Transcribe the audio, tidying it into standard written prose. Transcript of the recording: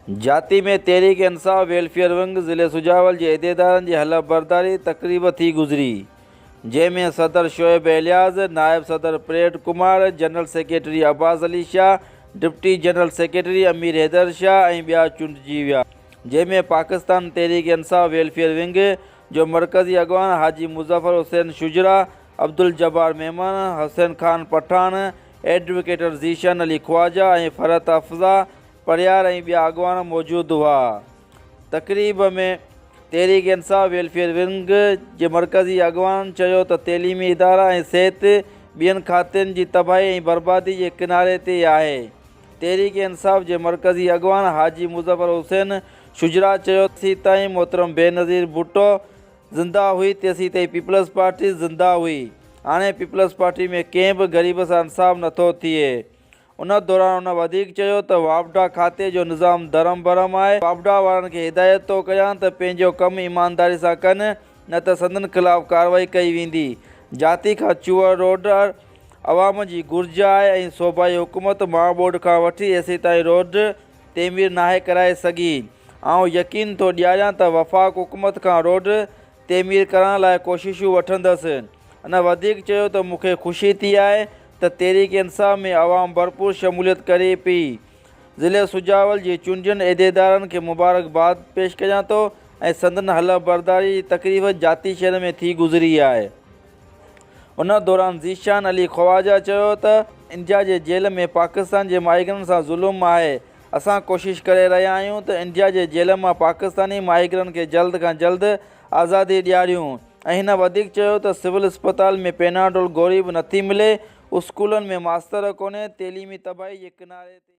جاتي ۾ Tehreek Insaf welfare wing ضلعي سجاول جي عهديدارن جي حلف برداري تقريب ٿي گذري، جنهن ۾ صدر شعيب ايلياز، نائب صدر Pared Kumar, general secretary Abbas Ali Shah, deputy general secretary Amir Haider Shah ۽ ٻيا چونڊجي ويا. جنهن ۾ پاڪستان تحريڪ انصاف ويلفيئر ونگ جو مرڪزي اڳواڻ حاجي مظفر حسين شجرا، عبدالجبار ميمڻ، حسين خان پٺاڻ، ايڊووڪيٽر ذيشان علي خواجه ۽ فرحت افزا پرهيار ۽ ٻيا اڳواڻ موجود هئا. تقريب ۾ تحريڪ انصاف ويلفيئر ونگ جي مرڪزي اڳواڻن چيو ته تعليمي ادارا ۽ صحت ٻين کاتن جي تباهي ۽ بربادي جي ڪناري تي آهي. تحريڪ انصاف جي مرڪزي اڳواڻ حاجي مظفر حسين شجراع چيو ته تيسيتائين محترم بينظير ڀٽو زنده هئي تيسيتائين پيپلز پارٽي زنده هئي هاڻي پيپلز پارٽي ۾ ڪنهن به غريب سان انصاف نٿو ٿئي. ان دوران هن وڌيڪ چيو ته واپڊا کاتي جو نظام درهم برهم آهي، واپڊا وارن کي هدايت ٿو ڪيان ته پنهنجو ڪم ايمانداري سان ڪن نه ته سندن خلاف ڪارروائي ڪئي ويندي، جاتي کان چوهڙ روڊ عوام جي گهرج آهي ۽ صوبائي حڪومت مها ٻوڏ کان وٺي هيسيتائين روڊ تعمير ناهي ڪرائي سگهي، آئون يقين ٿو ڏياريان ته وفاق حڪومت کان روڊ تعمير ڪرائڻ لاء ڪوششون وٺندس. هن وڌيڪ چيو ته مون کي خوشي ٿي آهي ته تحريڪ انصاف ۾ عوام ڀرپور شموليت ڪري پئي. ضلعي سجاول جي چونڊين عهديدارن کي مبارڪباد پيش ڪريان ٿو ۽ سندن حلف برداري جي تقريب جاتي شهر ۾ ٿي گذري آهي. ان دوران ذيشان علي خواجه چيو ته انڊيا جي جيل ۾ پاڪستان جي ماهيگرن سان ظلم آهي، اسان ڪوشش ڪري رهيا آهيون ته انڊيا جي جيل مان پاڪستاني ماهيگرن کي جلد کان جلد آزادي ڏياريون ۽ هن وڌيڪ چيو ته سول اسپتال ۾ پيناڊول گوري به نٿي ملي، اسڪولن ۾ ماستر ڪونهي، تعليمي تباهي جي ڪناري تي.